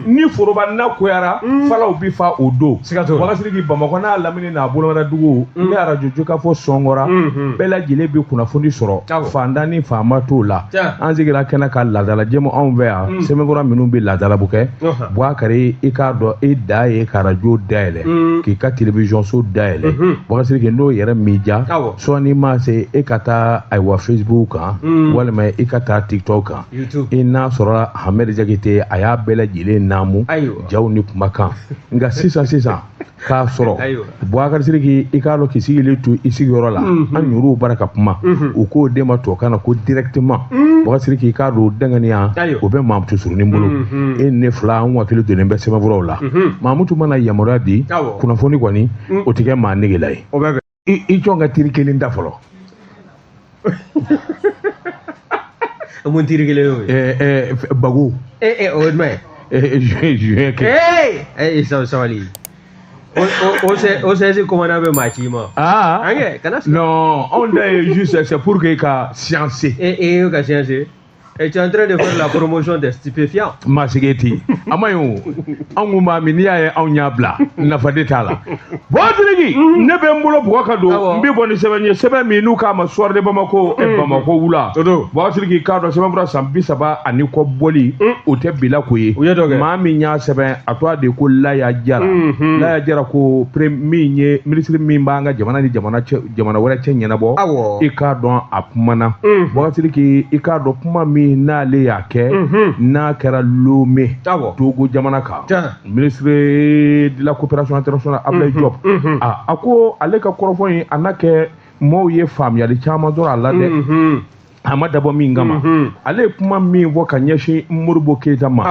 Ni foroba na goyara, falaw bi fa o don. Siga t'o la. Boubacar Sidiki, Bamakɔ n'a lamini n'a bolomada dugu ni arajo Jokafɔ sɔngɔra, bɛɛ lajɛlen bi kunnafoni sɔrɔ, fantan ni faama t'o la. An sigira kɛnɛ ka laadala jɛmu anw fɛ yan, sɛbɛnkura minnu bɛ laadalabu kɛ. Boubacar, i k'a dɔn i da ye ka arajo dayɛlɛ, k'i ka télévision so dayɛlɛ. Boubacar Sidiki, n'o yɛrɛ m'i diya, sɔɔni maa se e ka taa ayiwa Facebook kan walima i ka taa TikTok kan, i n'a sɔrɔ Ahmed Jakite a y'a bɛɛ lajɛlen naamu jaw ni kumakan. Nka sisan sisan k'a sɔrɔ Boubacar Sidiki, i k'a dɔn k'i sigilen to i sigiyɔrɔ la, an yɛrɛw bara ka kuma, u k'o de ma tubabukan na ko directement. Boubacar Sidiki, i k'a dɔn danganiya o bɛ Mamutu Surunin bolo. E ne fila, an hakili donnen bɛ sɛbɛnfuraw la. Mamutu mana yamaruya di, kunnafoni kɔni o tɛ kɛ maa negela ye. I jɔn ka teri kelen da fɔlɔ. Mun teri kelen y'o ye? Bago. O ye jumɛn ye? Juin kɛ. Ee, sabali, OCS commandant bɛ maa ci ma. Ah. An kana. Non, anw ta ye juste c'est pour que ka science. E ka science. Et tu es en train de faire la promotion des stupéfiants. Ma sigi ten, a ma ɲi o. Anw kun b'a min, n'i y'a ye anw y'a bila, nafa de t'a la. Boubacar Sidiki, ne bɛ n bolo bugɔ ka don, n bɛ bɔ ni sɛbɛn ye, sɛbɛn min n'u k'a ma Soir de Bamako, Bamako wula. Boubacar Sidiki, k'a dɔn sɛbɛnfura san 30 ani kɔ bɔli, o tɛ bila ko ye. Maa min y'a sɛbɛn, a tɔgɔ de ko Laya Jara. Laya Jara ko min ye minisiri min b'an ka jamana ni jamana cɛ, jamana wɛrɛ cɛ ɲɛnabɔ. I k'a dɔn a kumana. Boubacar Sidiki, i k'a dɔn kuma min n'ale y'a kɛ, n'a kɛra Lomé, Togo jamana kan, ministre de la coopération internationale Abdoulaye Diop, a ko ale ka kɔrɔfɔ in a n'a kɛ maaw ye faamuyali caman sɔrɔ a la dɛ. A ma dabɔ min kama, ale ye kuma min fɔ ka ɲɛsin Modibo Keyita ma,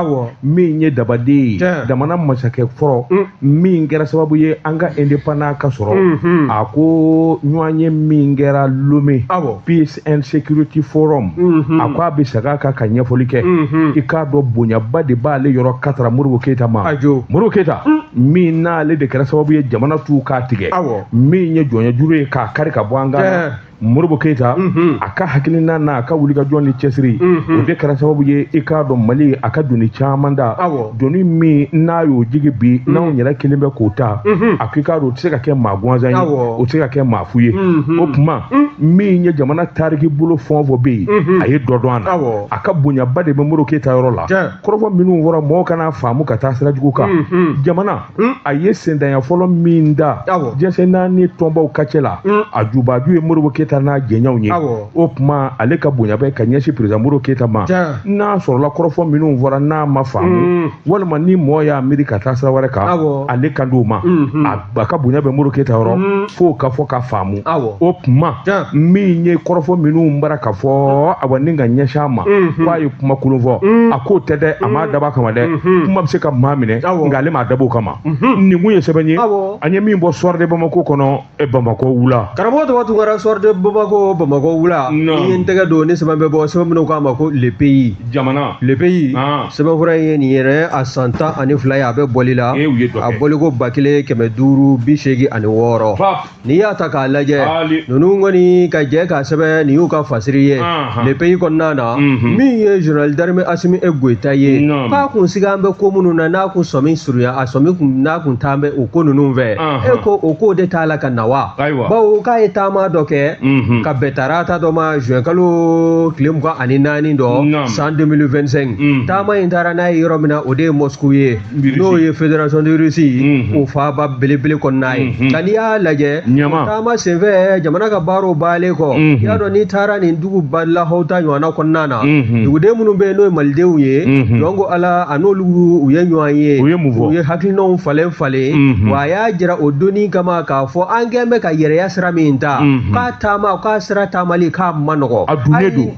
min ye dabaden ye, jamana masakɛ fɔlɔ min kɛra sababu ye an ka indépendance ka sɔrɔ, a ko ɲɔgɔn ye min kɛra Lomé, Peace and Security Forum, a ko a bɛ segin a kan ka ɲɛfɔli kɛ. I k'a dɔn bonyaba de b'ale yɔrɔ ka tara Modibo Keyita ma. Modibo Keyita min n'ale de kɛra sababu ye jamana t'u k'a tigɛ, min ye jɔnyajuru ye k'a kari ka bɔ an kan. Modibo Keyita, a ka hakilina n'a ka wulikajɔ ni cɛsiri, o de kɛra sababu ye i k'a dɔn Mali a ka doni caman da, doni min n'a y'o jigi bi n'anw yɛrɛ kelen bɛ k'o ta, a ko i k'a dɔn o tɛ se ka kɛ maa gansan ye, o tɛ se ka kɛ maa fu ye. O tuma min ye jamana tariki bolo fɛn o fɛn bɛ yen, a ye dɔ dɔn a na. A ka bonyaba de bɛ Modibo Keyita yɔrɔ la. Kɔrɔfɔ minnu fɔra, mɔgɔw kana faamu ka taa sira jugu kan. Jamana a ye sendanya fɔlɔ min da diɲɛ naani tɔnbaw ka cɛ la, a jubaju ye Modibo Keyita n'a jɛɲɔgɔnw ye. O tuma ale ka bonya bɛ ka ɲɛsin président Modibo Keyita ma. N'a sɔrɔla kɔrɔfɔ minnu fɔra n'a ma faamu, walima ni mɔgɔ y'a miiri ka taa sira wɛrɛ kan, ale kan d'o ma. A ka bonya bɛ Modibo Keyita yɔrɔ f'o ka fɔ ka faamu. O tuma min ye kɔrɔfɔ minnu bara ka fɔ, awa ni ka ɲɛsin a ma k'a ye kuma kolon fɔ, a k'o tɛ dɛ, a m'a dabɔ a kama dɛ. Kuma bɛ se ka maa minɛ, nka ale m'a dabɔ o kama. Nin kun ye sɛbɛn ye an ye min bɔ Soir de Bamako kɔnɔ, Bamakɔ wula. Karamɔgɔ Tɔgɔ Tunkara, Soir de Bamako, Bamakɔ wula, ni ye n tɛgɛ don ni sɛbɛn bɛ bɔ, sɛbɛn minnu k'a ma ko Le Pays, jamana Le Pays. Sɛbɛnfura in ye nin yɛrɛ a san 12 ye a bɛ bɔli la, a bɔliko 1586. N'i y'a ta k'a lajɛ, ninnu kɔni ka jɛ k'a sɛbɛn, nin y'u ka fasiri ye Le Pays kɔnɔna na. Min ye général d'armée Asimi E Goyita ye, k'a kun siga an bɛ ko minnu na, n'a kun sɔmi surunya, a sɔmi kun n'a kun t'an bɛ o ko ninnu fɛ, e ko o ko de t'a la ka na wa? Bawo k'a ye taama dɔ kɛ ka bɛn tarata dɔ ma, juin kalo tile 24 dɔ san 2025. Taama in taara n'a ye yɔrɔ min na, o de ye Moscou ye, n'o ye Fédération de Russie o faaba belebele kɔnɔna ye. Nka n'i y'a lajɛ, taama senfɛ jamana ka baaraw baalen kɔ, i y'a dɔn n'i taara nin dugu ba lahawuta ɲɔgɔnna kɔnɔna na, duguden minnu bɛ yen n'o ye malidenw ye, jɔn ko Ala a n'olu u ye ɲɔgɔn ye, u ye hakilinaw falen falen. Wa a y'a jira o donni kama k'a fɔ an kɛn bɛ ka yɛrɛya sira min ta, k'a taama k'a sira taamali k'a ma nɔgɔ,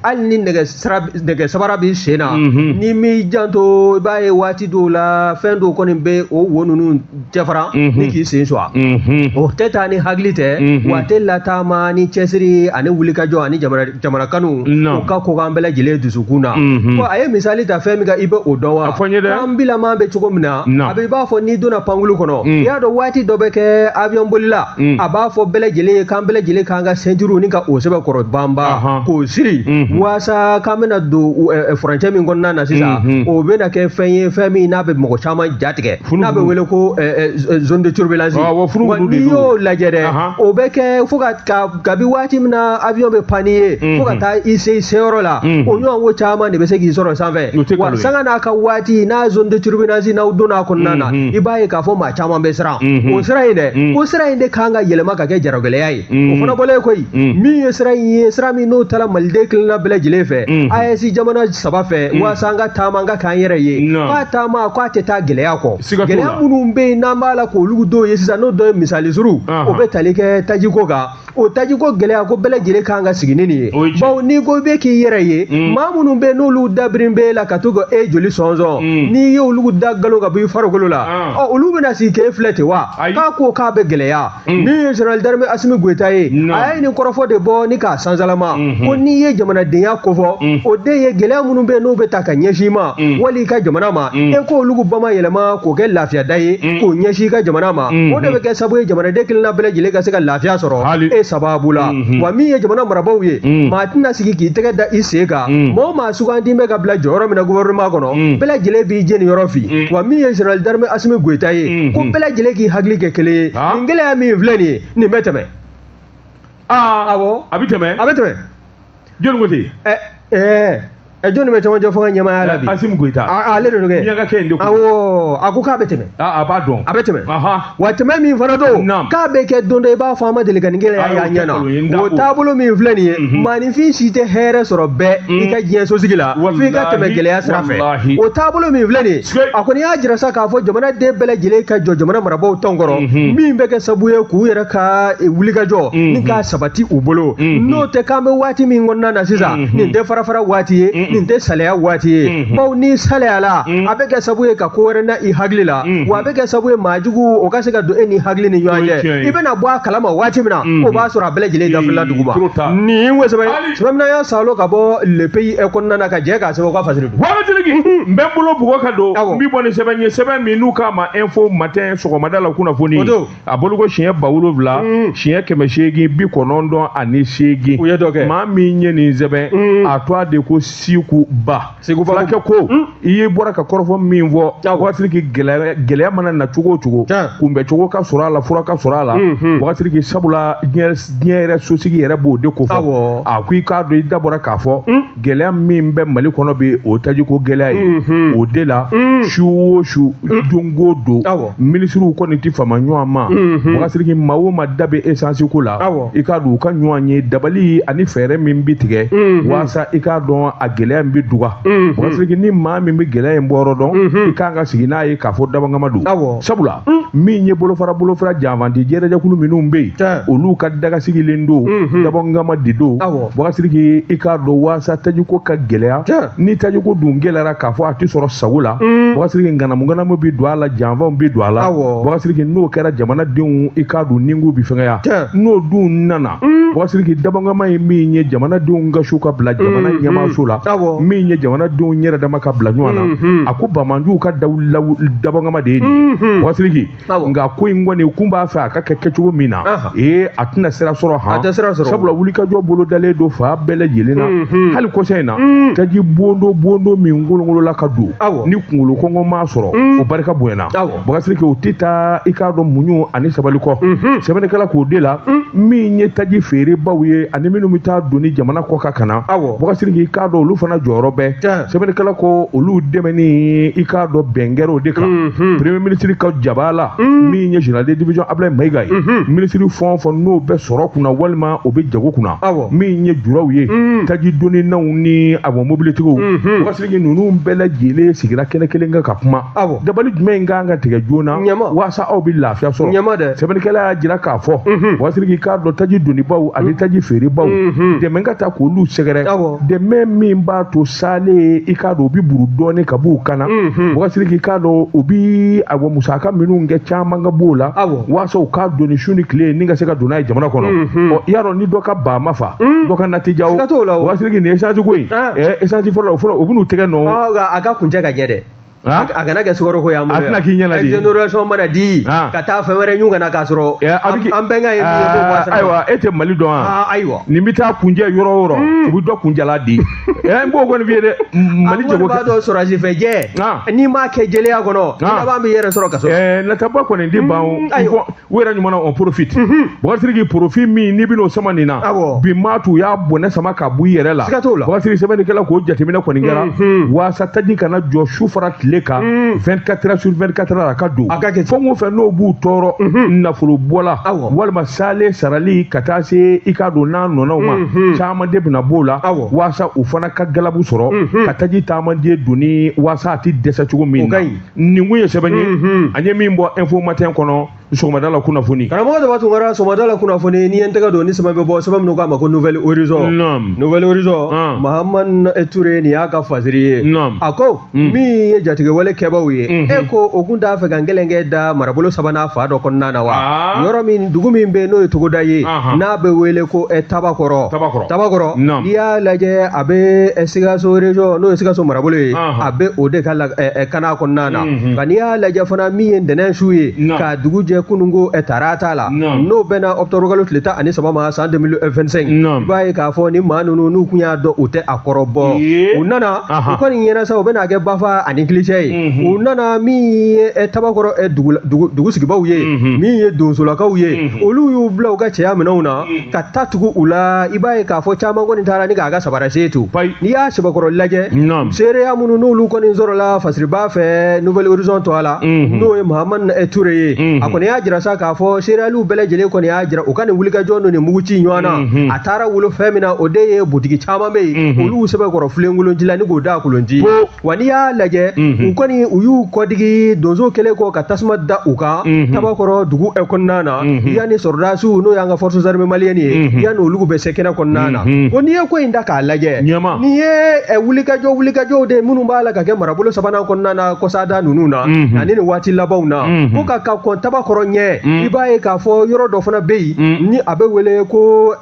hali ni nɛgɛ sabara b'i sen na, n'i m'i janto, i b'a ye waati dɔw la fɛn dɔw kɔni bɛ o wo ninnu cɛfara ni k'i sen sɔgɔ. O tɛ taa ni hakili tɛ, wa a tɛ lataama ni cɛsiri ani wulikajɔ ani jamana kanu o ka ko k'an bɛɛ lajɛlen dusukun na. Ko a ye misali ta fɛn min kan, i bɛ o dɔn wa? An bilama bɛ cogo min na, a bɛ i b'a fɔ n'i donna pankulu kɔnɔ, i y'a dɔn waati dɔ bɛ kɛ avion bolila, a b'a fɔ bɛɛ lajɛlen ye k'an bɛɛ lajɛlen k'an ka ceinture juru ni ka o sɛbɛkɔrɔ banba k'o siri waasa k'an bɛna don furancɛ min kɔnɔna na sisan, o bɛna kɛ fɛn ye, fɛn min n'a bɛ mɔgɔ caman jatigɛ, n'a bɛ wele ko zone de turbulence. Wa n'i y'o lajɛ dɛ, o bɛ kɛ fo ka kabi waati min na avion bɛ pan n'i ye fo ka taa i se i seyɔrɔ la, o ɲɔgɔn ko caman de bɛ se k'i sɔrɔ sanfɛ. Wa sanga n'a ka waati n'a zone de turbulence n'aw donna a kɔnɔna na, i b'a ye k'a fɔ maa caman bɛ siran o sira in dɛ. O sira in de kan ka yɛlɛma ka kɛ jaragɛlɛya ye. O fana bɔlen koyi, min ye sira in ye, sira min n'o taara maliden kelenna bɛɛ lajɛlen fɛ, AES jamana 3 fɛ, waasa an ka taama, an ka k'an yɛrɛ ye. K'a taama k'a tɛ taa gɛlɛya kɔ. Gɛlɛya minnu bɛ yen n'an b'a la k'olu dɔw ye sisan, n'o dɔ ye misali suru, o bɛ tali kɛ tajiko kan. O tajiko gɛlɛya ko bɛɛ lajɛlen kan ka sigi ni nin ye, bawo n'i ko i bɛ k'i yɛrɛ ye, maa minnu bɛ yen n'olu dabirin b'e la ka to ka e joli sɔnsɔn, n'i ye olu da galon ka bɔ i farikolo la, ɔ olu bɛna sigi k'e filɛ ten wa? K'a ko k'a bɛ gɛlɛya. Min ye général d'armée Assimi Goïta ye, a ye nin kɔrɔfɔ de bɔ ni k'a sansalama ko n'i ye jamanadenya kofɔ, o de ye gɛlɛya minnu bɛ yen n'o bɛ ta ka ɲɛsin i ma wali i ka jamana ma, e k'olu bama yɛlɛma k'o kɛ lafiyada ye k'o ɲɛsin i ka jamana ma, o de bɛ kɛ sababu ye jamanaden kelenna bɛɛ lajɛlen ka se ka lafiya sɔrɔ e sababu la. Wa min ye jamana marabaaw ye, maa tɛna sigi k'i tɛgɛ da i sen kan. Maa o maa sugandi bɛ ka bila jɔyɔrɔ min na gouvernement kɔnɔ, bɛɛ lajɛlen b'i jeni yɔrɔ fin. Wa min ye général d'armée Assimi Goïta ye, ko bɛɛ lajɛlen k'i hakili kɛ kelen ye, nin gɛlɛya min filɛ nin ye, nin bɛ tɛmɛ. Awɔ, a bɛ tɛmɛ. A bɛ tɛmɛ. Jɔnni ko ten? Jɔnni bɛ cɛmancɛ fanga ɲɛmaaya la bi? Assimi Goïta. Ale de don kɛ. Miyankakɛ in de ko. Awɔ, a ko k'a bɛ tɛmɛ. A b'a dɔn. A bɛ tɛmɛ. Wa tɛmɛ min fana don, k'a bɛ kɛ don dɔ i b'a fɔ an ma deli ka nin gɛlɛya y'an ɲɛ na. O taabolo min filɛ nin ye, maaninfin si tɛ hɛrɛ sɔrɔ bɛɛ i ka diɲɛ sosigi la f'i ka tɛmɛ gɛlɛya sira fɛ. O taabolo min filɛ nin ye, a kɔni y'a jira sa k'a fɔ jamanaden bɛɛ lajɛlen ka jɔ jamana marabaaw tɔn kɔrɔ, min bɛ kɛ sababu ye k'u yɛrɛ ka wulikajɔ ni k'a sabati u bolo. N'o tɛ k'an bɛ waati min kɔnɔna na sisan, nin tɛ farafara waati ye, nin tɛ salaya waati ye, bawo n'i salayala, a bɛ kɛ sababu ye ka ko wɛrɛ na i hakili la, wa a bɛ kɛ sababu ye maajugu o ka se ka don e ni hakili ni ɲɔgɔn cɛ. I bɛna bɔ a kalama waati min na, o b'a sɔrɔ a bɛɛ lajɛlen dafirila duguba. Nin wo sɛbɛn sɛbɛn min y'a salo ka bɔ Le Pays kɔnɔna na ka jɛ k'a sɛbɛn u ka fasiri don. Wagatigi n bɛ n bolo bugɔ ka don, n bɛ bɔ ni sɛbɛn ye, sɛbɛn min n'u k'a ma Info Matin sɔgɔmada la kunnafoni, a boloko siɲɛ 7000, siɲɛ 898. U ye dɔ kɛ. Maa min ye nin sɛbɛn, a to a de ko Siku Ba. Siku Ba fulakɛ ko i ye bɔra ka kɔrɔfɔ min fɔ, Wagatigi gɛlɛya mana na cogo o cogo, kunbɛcogo ka sɔrɔ a la, fura ka sɔrɔ a la. Wagatigi sabula diɲɛ yɛrɛ sosigi yɛrɛ b'o de ko fɔ. A ko i k'a dɔn i da bɔra k'a fɔ gɛlɛya min bɛ Mali kɔnɔ bi, o tajiko gɛlɛya ye. O de la su o su, don o don, minisiriw kɔni tɛ fama ɲɔgɔn ma. Wagatigi maa o maa da bɛ essence ko la, i k'a dɔn u ka ɲɔgɔn ye dabali ani fɛɛrɛ min bɛ tigɛ waasa i k'a dɔn a gɛlɛya in bɛ duga. Wagatigi ni maa min bɛ gɛlɛya in bɔyɔrɔ dɔn, i kan ka sigi n'a ye k'a fɔ dabangama don. Sabula min ye bolofara janfanti jɛrɛjɛkulu minnu bɛ yen, olu ka daga sigilen don, dabangama de don. Wagatigi i k'a dɔn waasa tajiko ka gɛlɛya, ni tajiko dun gɛlɛyara k'a fɔ a tɛ sɔrɔ sago la, Wagatigi ŋanamu bɛ don a la, janfanw bɛ don a la. Wagatigi n'o kɛra jamanadenw i k'a dɔn ninko bɛ fɛngɛya. N'o dun nana, Wagatigi dabangama ye min ye jamanadenw ka su ka bila jamana ɲɛmaaso la, min ye jamanadenw yɛrɛ dama ka bila ɲɔgɔn na, a ko bamanjuw ka dabangama de ye nin ye. Wagatigi nka ko in kɔni kun b'a fɛ a ka kɛ kɛcogo min na, a tɛna sira sɔrɔ han, sabula wulikajɔ bolo dalen don fa bɛɛ lajɛlen na. Hali kɔsa in na, taji bondo min kolonkolonla ka don ni kunkolo kɔngɔ m'a sɔrɔ, o barika bonyana. Wagatigi o tɛ taa i k'a dɔn muɲu ani sabali kɔ. Sɛbɛnnikɛla k'o de la, min ye taji feerebaw ye ani minnu bɛ taa don ni jamana kɔ kan ka na, Wagatigi i k'a dɔn olu fana jɔyɔrɔ bɛɛ. Sɛbɛnnikɛla ko olu dɛmɛni i k'a dɔn bɛn kɛra o de kan. Premier ministre ka jaba la, min ye général de division Ablaye Maïga ye, ministre fɛn o fɛn n'o bɛ sɔrɔ kunna walima o bɛ jago kunna, min ye juraw ye, taji doninaw ni awɔ mobilitigiw, Wagatigi ninnu bɛɛ lajɛlen sigira kɛnɛ kelen kan ka kuma. Dabali jumɛn in kan ka tigɛ joona waasa aw bɛ lafiya sɔrɔ? Sɛbɛnnikɛla y'a jira k'a fɔ Wagatigi k'a dɔn taji donibaw ani taji feerebaw dɛmɛ ka taa k'olu sɛgɛrɛ, dɛmɛ min b'a to sale i k'a dɔn u bɛ buru dɔɔni ka b'u kana. Wagatigi k'a dɔn u bɛ awɔ musaka minnu kɛ caman ka b'o la, waasa u k'a doni su ni tile ni ka se ka don n'a ye jamana kɔnɔ. Ɔ i y'a dɔn ni dɔ ka ba ma fa, dɔ ka na tɛ ja o. Wagatigi nin essence ko in, essence fɔlɔ o bɛn'u tɛgɛ nɔ. A ka kuncɛ ka ɲɛ dɛ. A kana kɛ sukaro ko y'an bolo A tɛna k'i ɲɛna de. Exonération mana di ka taa fɛn wɛrɛ ɲun ka na k'a sɔrɔ an bɛnkan ye min ye k'o bɔ a sira ma. Ayiwa, e tɛ Mali dɔn wa? Ayiwa. Nin bɛ taa kuncɛ yɔrɔ o yɔrɔ, u bɛ dɔ kunjala di. N b'o kɔni f'i ye dɛ. Mali jago. An kɔni b'a dɔn sɔrɔdasi fɛ jɛ. N'i m'a kɛ jɛlenya kɔnɔ. I laban b'i yɛrɛ sɔrɔ kaso. Nataba kɔni di ban o. Ayiwa. U yɛrɛ ɲuman na on profite. Boubacar Sidiki profit min n'i bɛn'o sama nin na. Awɔ. Bi maa t'u y'a bɔnɛ sama ka bɔ i yɛrɛ la. Siga t'o la. Boubacar Sidiki sɛbɛnnikɛla k'o jateminɛ kɔni kɛra. Waasa taji kana jɔ su fara tile kan. 24 heures sur 24 heures a ka don. A ka kɛ fɛn o fɛn n'o b'u tɔɔrɔ. Nafolo bɔla. Awɔ. Walima sale sarali ka taa se i k'a don n'a nɔnɔw ma. Caman de bɛna b'o la. Awɔ. Waasa u fana ka galabu sɔrɔ. Ka taji taamanden donni waasa a ti dɛsɛ cogo min na. O ka ɲi. Nin kun ye sɛbɛn ye. An ye min bɔ Info Matin kɔnɔ. Sɔgɔmada la kunnafoni. Karamɔgɔ Daba Tunkara, sɔgɔmada la kunnafoni, n'i ye n tɛgɛ don ni sɛbɛn bɛ bɔ, sɛbɛn minnu k'a ma ko Nouvelle Horizon. Naam. Nouvelle Horizon. Mahamani Ture nin y'a ka fasiri ye. Naam. A ko min ye jatigɛwale kɛbaaw ye. E ko o kun t'a fɛ ka nkɛlɛnkɛ da marabolo sabanan fa dɔ kɔnɔna na wa? Yɔrɔ min, dugu min bɛ yen n'o ye togoda ye. N'a bɛ wele ko Tabakɔrɔ. Tabakɔrɔ. Tabakɔrɔ. Naam. N'i y'a lajɛ a bɛ Sikaso région n'o ye Sikaso marabolo ye. A bɛ o de ka kana kɔnɔna na. Nka n'i y'a lajɛ fana min ye ntɛnɛn su ye. Ka dugu jɛ kununko tarata la. N'o bɛnna octobre kalo tile 13 ma san 2025. I b'a ye k'a fɔ ni maa ninnu n'u kun y'a dɔn u tɛ a kɔrɔ bɔ. U nana u kɔni ɲɛna sa u bɛna kɛ bafa ani kilicɛ ye. U nana min ye Tabakɔrɔ dugu sigibaw ye. Min ye donsolakaw ye. Olu y'u bila u ka cɛya minɛnw na ka taa tugu u la. I b'a ye k'a fɔ caman kɔni taara ni k'a ka sabarase to. N'i y'a sɛbɛkɔrɔ lajɛ. Seereya minnu n'olu kɔni sɔrɔla fasiriba fɛ Nouvelle Horizon tɔgɔ la. N'o ye Mahamani Ture ye. A kɔni y'a jira sa k'a fɔ seereyaliw bɛɛ lajɛlen kɔni y'a jira u ka nin wulikajɔ n'u ni muguci ɲɔgɔn na. A taara wolo fɛn min na o de ye butigi caman bɛ yen. Olu sɛbɛkɔrɔ filenkolonci la ni k'o da kolonci. Wa n'i y'a lajɛ u kɔni u y'u kɔdigi donso kɛlen kɔ ka tasuma da u kan. Tabakɔrɔ dugu kɔnɔna na. Yanni sɔrɔdasiw n'o y'an ka forces armées maliennes ye. Yanni olu bɛ se kɛnɛ kɔnɔna na. Ko n'i ye ko in da k'a lajɛ. N'i ye wulikajɔw de minnu b'a la ka kɛ marabolo sabanan kɔnɔna na kɔsada ninnu na. Ani nin waati labanw na. Ko ka kɔn Tabakɔrɔ ɲɛ. I b'a ye k'a fɔ yɔrɔ dɔ fana bɛ yen. Ni a bɛ wele ko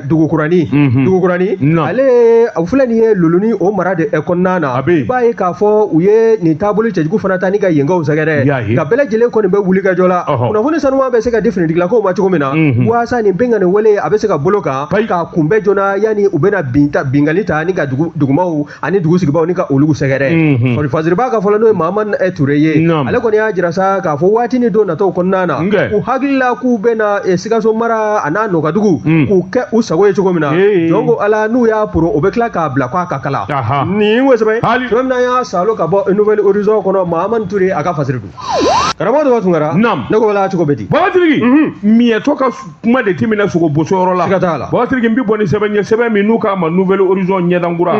Dugukuranin. Dugukuranin. Ale filɛ nin ye Loloni o mara de kɔnɔna na. I b'a ye k'a fɔ u ye nin taabolo cɛjugu fana ta ni ka yenkaw sɛgɛrɛ. Nka bɛɛ lajɛlen kɔni bɛ wulikajɔ la. Kunnafoni sanuman bɛ se ka di finitigilakaw ma cogo min na. Waasa nin binkanni wale a bɛ se ka bolo kan. K'a kunbɛn joona yanni u bɛna binkanni ta ni ka dugumaw ani dugu sigibaw ni ka olu sɛgɛrɛ. Fasiriba ka fɔlɔ n'o ye Mahamani Ture ye. Ale kɔni y'a jira sa k'a fɔ waati ni don nataw kɔnɔna na. U hakilila k'u bɛna Sikaso mara a n'a nɔkadugu k'u kɛ u sago ye cogo min na. Jɔn ko Ala n'u y'a poro o bɛ tila k'a bila k'a ka kala. Nin ko sɛbɛn. Sɛbɛn min y'a salo ka bɔ Nouvelle Horizon kɔnɔ Mahamani Ture a ka fasiri don. Karamɔgɔ Daba Tunkara. Ne ko wala cogo bɛ di. Baba Sidiki. Miɲɛtɔ ka kuma de ti minɛ sogo bosoyɔrɔ la. Siga t'a la. Baba Sidiki n bɛ bɔ ni sɛbɛn ye sɛbɛn min n'u k'a ma Nouvelle Horizon ɲɛdankura.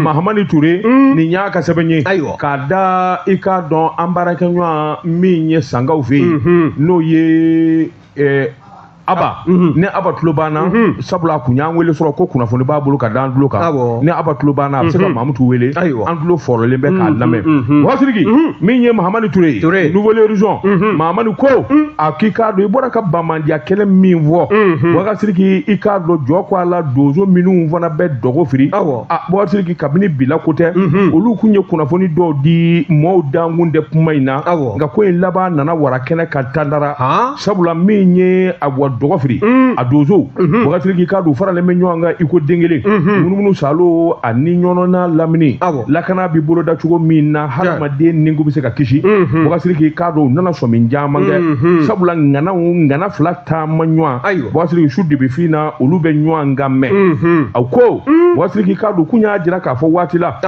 Mahamani Ture. Nin y'a ka sɛbɛn ye. Ayiwa. K'a da i k'a dɔn an baarakɛɲɔgɔn min ye Sangaw fɛ yen. N'o ye Aba ni Aba tulo banna sabula a kun y'an wele sɔrɔ ko kunnafoni b'a bolo ka d'an tulo kan ni Aba tulo banna a bɛ se ka Mamutu wele an tulo fɔrɔlen bɛ k'a lamɛn. Baba Sidiki min ye Mahamani Ture ye Nouvelle Horizon Mahamani ko a k'i k'a dɔn i bɔra ka bamandiya kɛlɛ min fɔ Baba Sidiki i k'a dɔn jɔ ko a la donso minnu fana bɛ dɔgɔ firi Baba Sidiki kabini bila ko tɛ olu kun ye kunnafoni dɔw di maaw dankun tɛ kuma in na nka ko in laban nana wara kɛnɛ ka tandara sabula min ye a wa dɔgɔ firi a donso Baba Sidiki k'a don faralen bɛ ɲɔgɔn kan i ko den kelen munumunu salo ani ɲɔnɔna lamini lakana bɛ boloda cogo min na hadamaden ni ko bɛ se ka kisi Baba Sidiki k'a don u nana sɔmi caman kɛ sabula ŋana fila taama ɲɔgɔn Baba Sidiki su de bɛ fin na olu bɛ ɲɔgɔn kan mɛn a ko Baba Sidiki k'a don kun y'a jira k'a fɔ waati la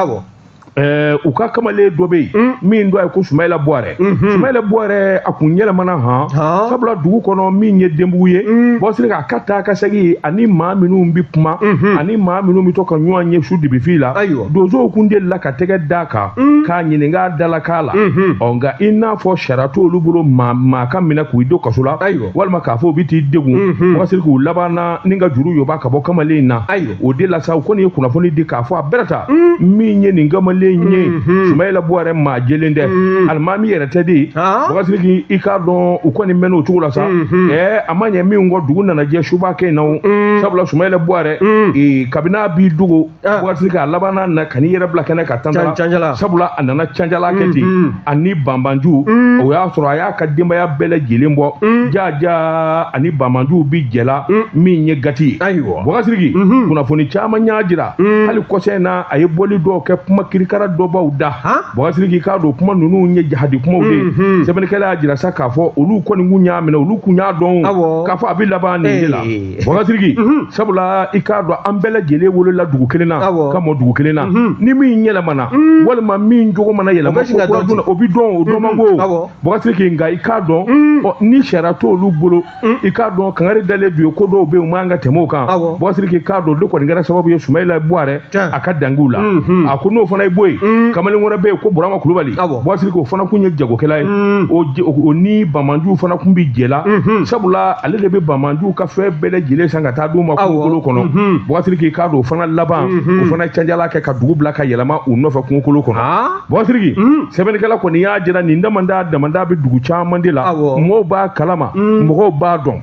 u ka kamalen dɔ bɛ yen min dɔ ye ko Sumayila Buwarɛ. Sumayila Buwarɛ a kun yɛlɛmana han sabula dugu kɔnɔ min ye Denbugu ye Baba Sidiki a ka taa ka segin ani maa minnu bɛ kuma ani maa minnu bɛ to ka ɲɔgɔn ye su dibifin la donsow kun delila ka tɛgɛ d'a kan k'a ɲininka a dalakan la ɔ nka i n'a fɔ sariya t'olu bolo maa ka minɛ k'u don kaso la walima k'a fɔ u bɛ t'i degun Baba Sidiki u labanna ni ka juru yoba ka bɔ kamalen in na o de la sa u kɔni ye kunnafoni di k'a fɔ a bɛrɛ ta min ye nin kamalen jɛlen ye Sumayila Buwarɛ maa jɛlen tɛ alimami yɛrɛ tɛ de Bubakari Sidiki i k'a dɔn u kɔni mɛnna o cogo la sa a ma ɲɛ min kɔ dugu nana jɛ suba kɛ in na o sabula Sumayila Buwarɛ kabini a b'i dogo Bubakari Sidiki a labanna na ka n'i yɛrɛ bila kɛnɛ kan Tanjala sabula a nana canjala kɛ ten ani banbanju o y'a sɔrɔ a y'a ka denbaya bɛɛ lajɛlen bɔ jaja ani banbanjuw bi jɛla min ye gati ye Ayiwa. Bubakari Sidiki kunnafoni caman y'a jira hali kɔsa in na a ye bɔli dɔw kɛ kuma kirikara dɔbaw da Bubakari Sidiki k'a dɔn kuma ninnu ye jahadi kumaw de ye sɛbɛnnikɛla y'a jira sa k'a fɔ olu kɔni kun y'a minɛ olu kun y'a dɔn k'a fɔ a bɛ laban nin de la Bubakari Sidiki sabula i k'a dɔn an bɛɛ lajɛlen wolola dugu kelen na ka mɔ dugu kelen na ni min yɛlɛmana walima min jogo mana yɛlɛma o bɛ dɔn o dɔn man go Bubakari Sidiki nka i k'a dɔn ni sariya t'olu bolo i k'a dɔn kangari dalen d'u ye ko dɔw bɛ yen u man kan ka tɛmɛ o kan Bubakari Sidiki k'a dɔn olu kɔni kɛra sababu ye Sumayila Buwarɛ a ka dangiw la a ko n'o fana ye bɔ yen kamalen wɛrɛ bɛ yen ko Burama Kulubali Bubakari Sidiki o fana kun ye jagokɛla ye o ni banbanjuw fana kun bɛ jɛ la sabula ale de bɛ banbanjuw ka fɛn bɛɛ lajɛlen san ka taa d'u ma kungokolo kɔnɔ Bubakari Sidiki k'a dɔn o fana laban o fana canjala kɛ ka dugu bila ka yɛlɛma u nɔfɛ kungokolo kɔnɔ Bubakari Sidiki sɛbɛnnikɛla kɔni y'a jira nin damanda damanda bɛ dugu caman de la mɔgɔw b'a kalama mɔgɔw b'a dɔn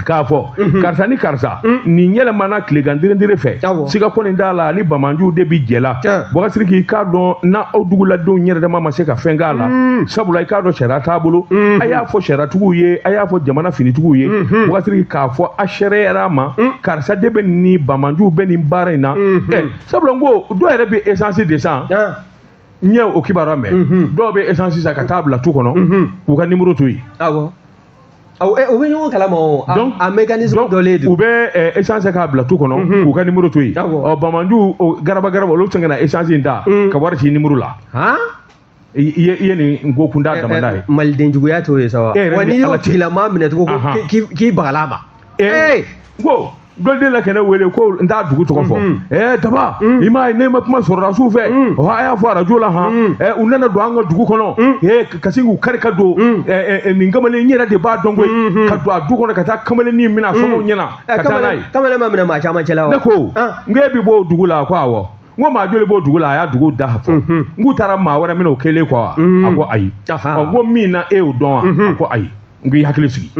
k'a fɔ karisa ni karisa nin yɛlɛmana tilegan derendere fɛ siga kɔni t'a la ni bamanjuw de bi jɛ la Bubakari Sidiki k'a dɔn n'a aw duguladenw yɛrɛ dama ma se ka fɛn k'a la sabula i k'a dɔn sariya t'a bolo a y'a fɔ sariyatigiw ye a y'a fɔ jamana finitigiw ye Bubakari Sidiki k'a fɔ a sɛrɛyara a ma karisa de bɛ nin bamanjuw bɛ nin baara in na sabula n ko dɔw yɛrɛ bɛ essence de san n ye o kibaruya mɛn dɔw bɛ essence san ka taa bila tu kɔnɔ k'u ka numéro to yen. O bɛ ɲɔgɔn kalama o. Donc a mécanisme dɔ le don. U bɛ essence k'a bila tu kɔnɔ k'u ka numéro to yen. Ɔ bamanjuw garaba garaba olu bɛ se ka na essence in ta ka wari ci numéro la. I ye nin ko kunda damanda ye. Maliden juguya t'o ye sa wa. Wa n'i y'o tigilamaa minɛ tugun ko k'i bagala a ma. Ee ko dɔ de la kɛnɛ wele ko n t'a dugu tɔgɔ fɔ daba i m'a ye ne ma kuma sɔrɔdasiw fɛ a y'a fɔ arajo la han u nana don an ka dugu kɔnɔ ka sin k'u kari ka don nin kamalen n yɛrɛ de b'a dɔn koyi ka don a du kɔnɔ ka taa kamalennin minɛ a somɔgɔw ɲɛna ka taa n'a ye. Kamalen ma minɛ maa caman cɛla wa. Ne ko n k'e bi bɔ o dugu la ko awɔ n ko maa joli b'o dugu la a y'a dugu da fɔ n k'u taara maa wɛrɛ minɛ o kɛlen kɔ wa a ko ayi ɔ n ko min na e y'o dɔn wa a ko ayi n k'i hakili sigi.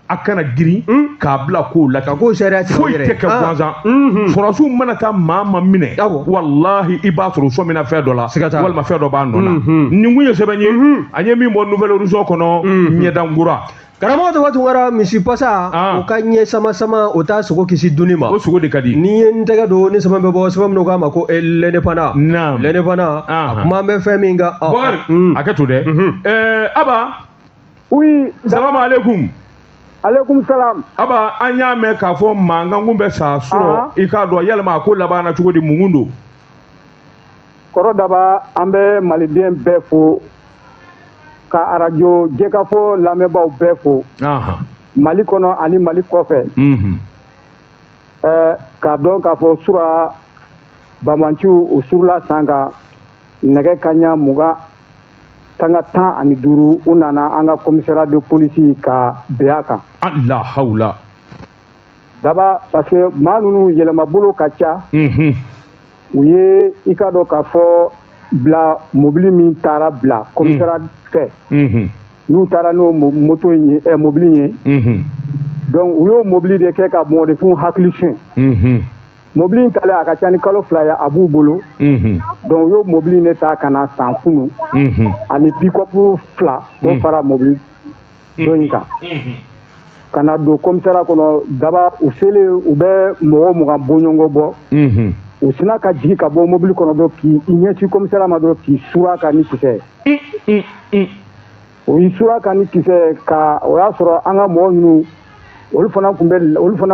A kana girin k'a bila kow la ka ko sariya tigɛ foyi tɛ kɛ gansan sɔrɔdasiw mana taa maa ma minɛ walahi i b'a sɔrɔ sɔmina fɛn dɔ la walima fɛn dɔ b'a nɔ na nin kun ye sɛbɛn ye an ye min bɔ Nouvel Horizon kɔnɔ ɲɛdankura. Karamɔgɔ Daba Tunkara misi pasa o ka ɲɛ sama sama o t'a sogo kisi dunni ma o sogo de ka di n'i ye n tɛgɛ don ni sɛbɛn bɛ bɔ sɛbɛn minnu k'a ma ko l'indépendant l'indépendant a kuma bɛ fɛn min kan. Bɔkari a kɛ to dɛ Aba. Oui. Salamu aleykum. Aleykum salam. Aba an y'a mɛn k'a fɔ mankan kun bɛ sa sɔrɔ i k'a dɔn yalima a ko labanna cogo di mun don. Kɔrɔ Daba an bɛ maliden bɛɛ fo ka arajo Jɛkafɔ lamɛnbaaw bɛɛ fo. Mali kɔnɔ ani Mali kɔfɛ. K'a dɔn k'a fɔ sura bamanciw u surula san kan nɛgɛ kanɲɛ 20:15 u nana an ka commissariat de police ka bin a kan. La hawla. Daba parce que maa ninnu yɛlɛmabolo ka ca. U ye i ka dɔn k'a fɔ bila mobili min taara bila commissariat fɛ. N'u taara n'o moto in ye mobili ye. Donc u y'o mobili de kɛ ka mɔgɔninfinw hakili suɲɛ. Mobili in talen a ka ca ni kalo 2 ye a b'u bolo. Donc u y'o mobili in de ta ka na san kunun. Ani pick-up 2 k'o fara mobili dɔ in kan. Ka na don commissariat kɔnɔ Daba u selen u bɛ mɔgɔ 20 bɔɲɔgɔn bɔ. U sinna ka jigin ka bɔ mobili kɔnɔ dɔrɔn k'i ɲɛsin commissariat ma dɔrɔn k'i sura kan ni kisɛ ye. U y'i sura kan ni kisɛ ka o y'a sɔrɔ an ka mɔgɔ ninnu olu fana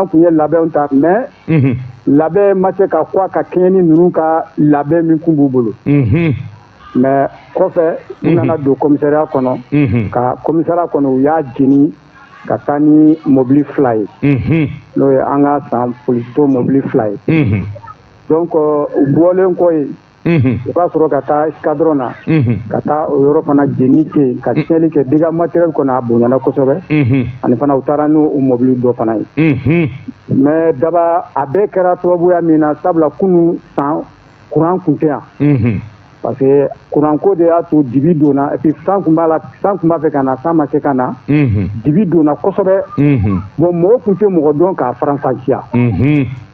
kun ye labɛnw ta mais labɛn ma se ka kɔ ka kɛɲɛ ni ninnu ka labɛn min kun b'u bolo. Mais kɔfɛ u nana don commissariat kɔnɔ ka commissariat kɔnɔ u y'a jeni ka taa ni mobili 2 ye. N'o ye an ka san polisiso mobili 2 ye. Donc u bɔlen kɔ yen u ka sɔrɔ ka taa escadron na ka taa o yɔrɔ fana jeni kɛ yen ka tiɲɛli kɛ dégâts matériel kɔnɔ a bonyana kosɛbɛ ani fana u taara n'o mobili dɔ fana ye. Mais Daba a bɛɛ kɛra sababuya min na sabula kunun san Courant kun tɛ yan. Parce que courant ko de y'a to dibi donna, et puis san kun b'a la, san kun b'a fɛ ka na, san ma se ka na. Dibi donna kosɛbɛ. Bon, mɔgɔ kun tɛ mɔgɔ dɔn k'a faranfasiya.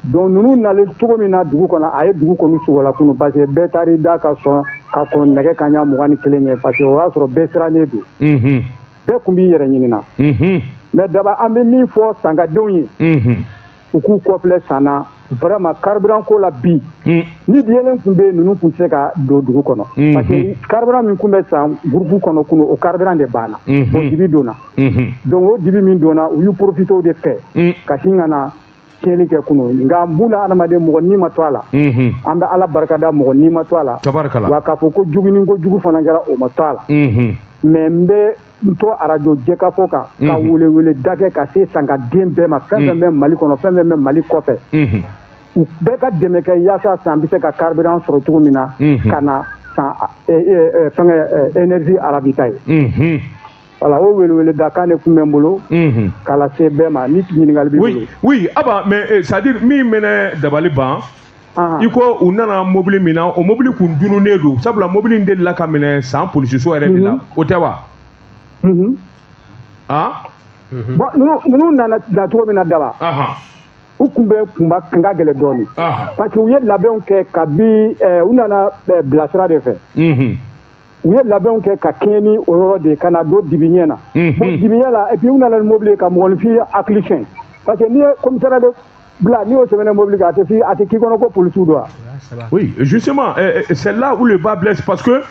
Donc ninnu nalen cogo min na dugu kɔnɔ, a ye dugu kɔni sogola kunun, parce que bɛɛ taar'i da ka sɔn ka kɔn nɛgɛ kanɲɛ 21 ɲɛ, parce que o y'a sɔrɔ bɛɛ sirannen don. Bɛɛ kun b'i yɛrɛ ɲini na. Mais Daba, an bɛ min fɔ sankadenw ye, u k'u kɔfilɛ san na vraiment carburant ko la bi. Ni diyelen tun bɛ yen, ninnu tun tɛ se ka don dugu kɔnɔ, parce que carburant min tun bɛ san groupe kɔnɔ kunun, o carburant de banna. O dibi donna. Donc o dibi min donna, u y'u profité o de fɛ ka sin ka na tiɲɛni kɛ kunun. Nka n b'u adamaden, mɔgɔ ni ma to a la. An bɛ Ala barikada, mɔgɔ ni ma to a la. Wa k'a fɔ ko jogini ko jugu fana kɛra, o ma to a la. Mais n bɛ n to arajo jɛkafɔ kan ka welewele da kɛ ka se sankaden bɛɛ ma, fɛn fɛn bɛ Mali kɔnɔ, fɛn fɛn bɛ Mali kɔfɛ, u bɛɛ ka dɛmɛ kɛ yaasa san bɛ se ka carburant sɔrɔ cogo min na, ka na san fɛnkɛ énergie ravitailler. Voilà, o welewele da kan de tun bɛ n bolo k'a lase bɛɛ ma. Ni ɲininkali b'i bolo. Oui, Aba, mais c'est à dire min bɛ dabali ban, i ko u nana mobili min na, o mobili kun dununnen don, sabula mobili in delila ka minɛ san polisiso yɛrɛ de la, o tɛ wa? Ah. Bon, ninnu nana na cogo min na, Daba, u kun bɛ kunba kun ka gɛlɛn dɔɔnin, parce que u ye labɛnw kɛ kabi u nana bilasira de fɛ. U ye labɛnw kɛ ka kɛɲɛ ni o yɔrɔ de ye, ka na don dibiɲɛ na. Bon, dibiɲɛ la, et puis u nana ni mobili ye ka mɔgɔninfin hakili siɲɛ, parce que n'i ye commissariat de bila, n'i y'o sɛbɛnna mobili kan, a tɛ fi a tɛ k'i kɔnɔ ko polisiw don wa. Oui, justement, c'est là où le bât blesse, parce que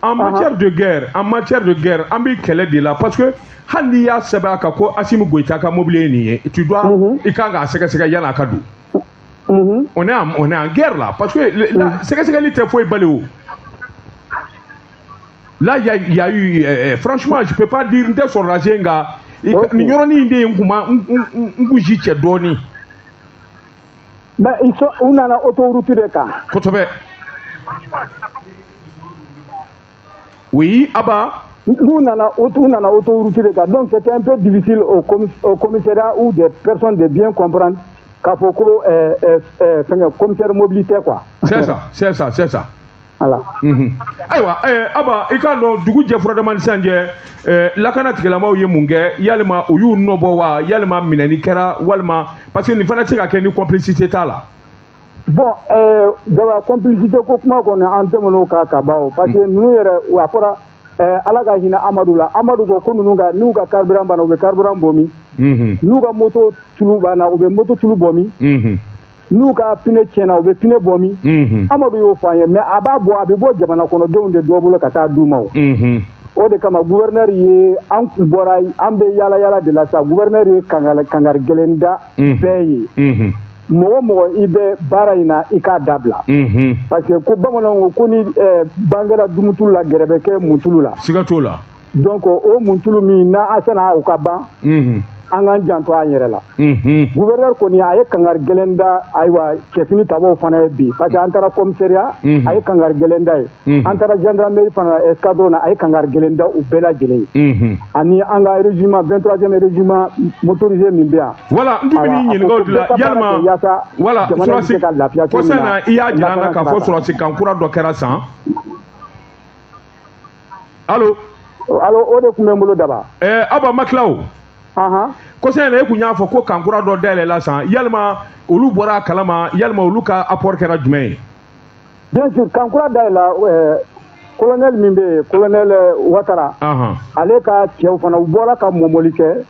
en matière de guerre, en matière de guerre, an bɛ kɛlɛ de la, parce que hali n'i y'a sɛbɛn a kan ko Assimi Goïta ka mobili ye nin ye, tu dois i kan k'a sɛgɛsɛgɛ yan'a ka don. On est en guerre là, parce que la sɛgɛsɛgɛli tɛ foyi bali o. Là, il y a eu, franchement, je peux pas dire n tɛ sɔrɔdasi nka nin yɔrɔnin in de ye n kun ma n gosi cɛ dɔɔnin. Mais ils sont, u nana autoroute de kan. Kosɛbɛ. Oui, Aba. N'u nana autoroute de kan, donc c'était un peu difficile au commissariat ou des personnes de bien comprendre k'a fɔ ko fɛnkɛ commissaire mobilité quoi. C'est ça, c'est ça, c'est ça. Voilà. Ayiwa, Aba, i k'a dɔn dugu jɛ furadama ni sisan cɛ, lakana tigilamaw ye mun kɛ? Yalima u y'u nɔbɔ wa? Yalima minɛni kɛra walima? Parce que nin fana tɛ se ka kɛ ni complicité t'a la. Bon, Daba, complicité ko kuma kɔni, an tɛmɛn'o kan ka ban o, parce que ninnu yɛrɛ, a fɔra Ala ka hinɛ Amadu la. Amadu ko ko ninnu ka n'u ka carburant banna, u bɛ carburant bɔ min? N'u ka moto tulu banna, u bɛ moto tulu bɔ min? N'u ka pneu tiɲɛna, u bɛ pneu bɔ min? Amadu y'o fɔ an ye, mais a b'a bɔ, a bɛ bɔ jamana kɔnɔdenw de dɔ bolo ka taa d'u ma o. O de kama gouverneur ye, an kun bɔra, an bɛ yala yala de la sa, gouverneur ye kangari gɛlɛn da bɛɛ ye. Mɔgɔ mɔgɔ i bɛ baara in na, i k'a dabila. Parce que ko bamananw ko ko ni ban kɛra dumutulu la, gɛrɛ bɛ kɛ muntulu la. Siga t'o la. Donc o muntulu min n'a a sɛnɛ o ka ban, an k'an janto an yɛrɛ la. Gouverneur kɔni a ye kangari gɛlɛn da, ayiwa, cɛfini tabaw fana ye bi, parce que an taara commissariat, a ye kangari gɛlɛn da ye. An taara gendarmerie fana escadron na, a ye kangari gɛlɛn da u bɛɛ lajɛlen ye. Ani an ka régiment, 23e régiment motorisé min bɛ yan. Voilà, n tun bɛ n'i ɲininka o de la, yalima voilà, sɔrɔsi kɔsa in na, i y'a jira an na k'a fɔ sɔrɔsi kan kura dɔ kɛra san. Allo? Allo, o de tun bɛ n bolo, Daba. Aba ma tila o. Kɔsa in na, e kun y'a fɔ ko kan kura dɔ dayɛlɛla san, yalima olu bɔra a kalama, yalima olu ka apport kɛra jumɛn ye? Bien sûr, kan kura dayɛlɛla, colonel min bɛ yen, colonel Ouattara, ale ka cɛw fana, u bɔra ka mɔmɔli kɛ.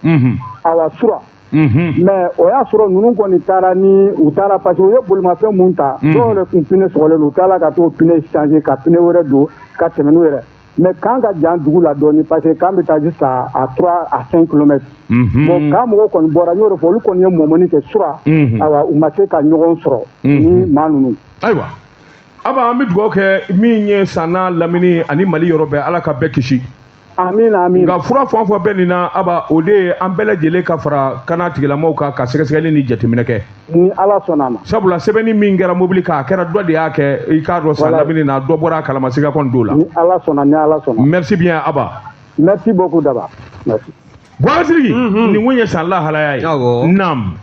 Awa sura. Mais o y'a sɔrɔ ninnu kɔni taara ni u taara, parce que u ye bolimafɛn mun ta, dɔw yɛrɛ kun pneu sɔgɔlen don, u taara ka t'o pneu changer ka pneu wɛrɛ don ka tɛmɛ n'u yɛrɛ. Mais camp ka jan dugu la dɔɔni, parce que camp bɛ taa jusqu'à à 3 à 5 kilomètres. Bon, camp mɔgɔw kɔni bɔra, n y'o de fɔ, olu kɔni ye mɔmɔni kɛ sura. Ayiwa, u ma se ka ɲɔgɔn sɔrɔ ni maa ninnu. Ayiwa, Aba, an bɛ dugawu kɛ min ye san n'a lamini ani Mali yɔrɔ bɛɛ, Ala ka bɛɛ kisi. Amina, amina. Nka fura fɛn o fɛn bɛ nin na, Aba, o de ye an bɛɛ lajɛlen ka fara kana tigilamaw kan ka sɛgɛsɛgɛli ni jateminɛ kɛ. Ni Ala sɔnna a ma. Sabula sɛbɛnni min kɛra mobili kan, a kɛra dɔ de y'a kɛ, i k'a dɔn san lamini na, dɔ bɔra a kalama, siga kɔni t'o la. Ni Ala sɔnna, ni Ala sɔnna. Merci bien, Aba. Merci beaucoup, Daba, merci. Buwakasiriki, nin kun ye san lahalaya ye. Awɔ. Naam.